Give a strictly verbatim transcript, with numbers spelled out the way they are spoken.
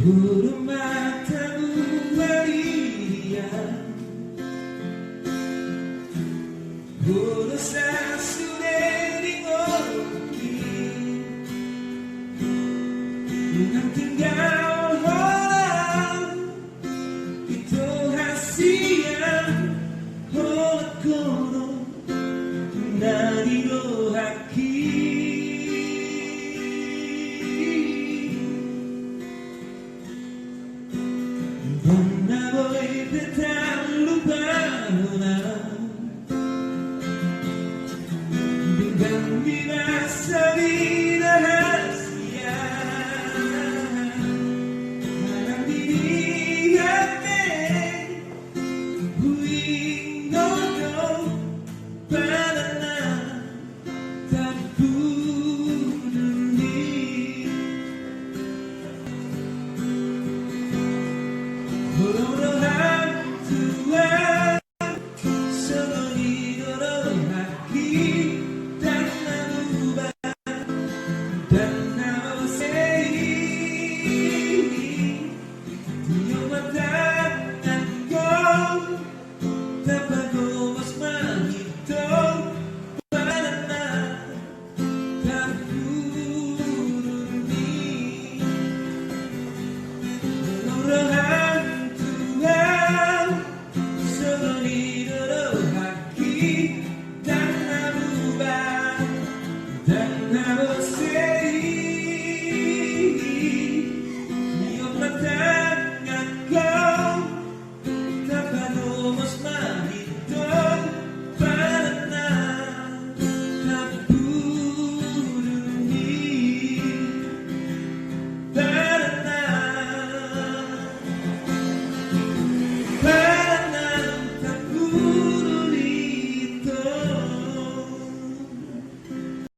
Olo mata muaria, olo sasude di ngopi, nunga tinggal holan, ito hasian holan kono na di rohaki. Dang na boi pe tarlupa holan, denggan ni masa ni na hasian, manang di dia pe huingot do pala na tarpudun i. Holong do hami tua